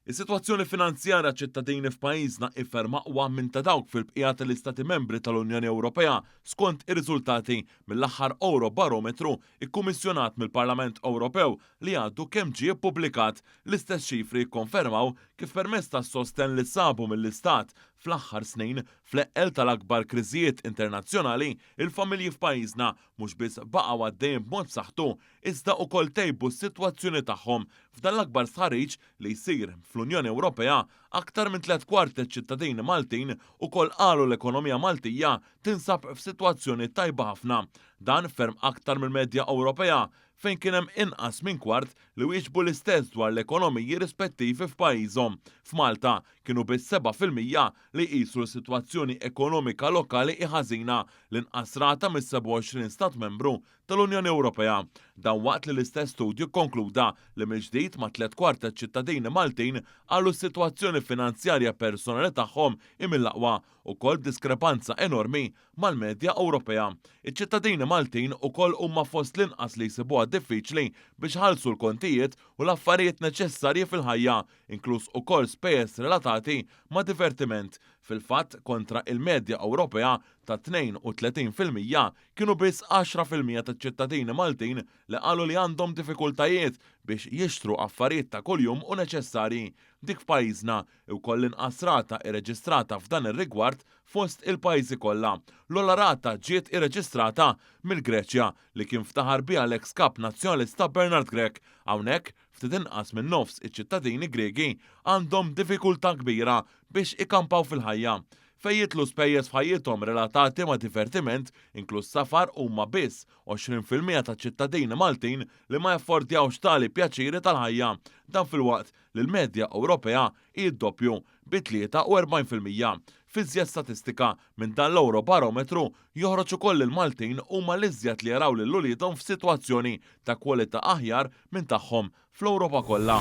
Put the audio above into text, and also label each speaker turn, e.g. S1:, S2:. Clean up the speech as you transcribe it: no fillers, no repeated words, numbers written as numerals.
S1: Is-sitwazzjoni finanzjarja ċittadini f'pajjiżna hi ferm aqwa minn ta' dawk fil-bqija tal-Istati Membri tal-Unjoni Ewropea skont ir-riżultati mill-aħħar Eurobarometru kkummissjonat mill-Parlament Ewropew li għadu kemm ġie ppubblikat. L-istess ċifri jikkonfermaw kif permezz tas-sostenn li sabu mill-Istat fl-aħħar snin, fl-eqqel tal-akbar kriżijiet internazzjonali, il-familji f'pajjiżna mhux biss baqgħu għaddejjin b'mod b'saħħtu iżda ukoll tejbu s-sitwazzjoni tagħhom. F'dan l-akbar stħarriġ li jsir fl-Unjoni Ewropea, aktar minn tlett kwarti ċ-ċittadini Maltin ukoll qalu l-ekonomija Maltija tinsab f'sitwazzjoni tajba ħafna. Dan ferm aktar mill-medja Ewropea, fejn kien hemm inqas minn kwart li wieġbu l-istess dwar l-ekonomiji rispettivi f'pajjiżhom. F'Malta, kienu biss 7% li jqisu li s-sitwazzjoni ekonomika lokali hi ħażina, l-inqas rata mis-27 stat membru tal-Unjoni Ewropea. Dan waqt li l-istess studju kkonkluda li mill-ġdid ma' tlett kwart taċ-ċittadini Maltin qalu s-sitwazzjoni finanzjarja personali tagħhom hi mill-aqwa, ukoll b'diskrepanza enormi mal-medja Ewropea. Iċ-ċittadini Maltin ukoll huma fost l-inqas li jsibuha diffiċli biex iħallsu l-kontijiet u l-affarijiet neċessarji fil-ħajja, inkluż ukoll spejjeż relatati ma' divertiment. Fil-fatt, kontra il-medja Ewropea ta' 32%, kienu biss 10% taċ-ċittadini Maltin li qalu li għandhom diffikultajiet biex jixtru affarijiet ta' kuljum u neċessarji. Dik f'pajjiżna hi wkoll l-inqas rata irreġistrata f'dan ir-rigward fost il-pajjiżi kollha. L-ogħla rata ġiet irreġistrata mill-Greċja li kien ftaħar biha l-eks Kap Nazzjonalista Bernard Grech. Hawnhekk, ftit inqas minn nofs iċ-ċittadini Griegi għandhom diffikultà kbira biex ikampaw fil-ħajja. Fejn jidħlu spejjeż f'ħajjithom relatati ma' divertiment, inkluż safar, huma biss 20% taċ-ċittadini Maltin li ma jaffordjawx tali pjaċiri tal-ħajja. Dan filwaqt li l-medja Ewropea hi d-doppju, bi 43%. F'iżjed statistika minn dan l-Ewrobarometru joħroġ ukoll li l-Maltin huma l-iżjed li jaraw lil uliedhom f'sitwazzjoni ta' kwalità aħjar minn tagħhom fl-Ewropa kollha.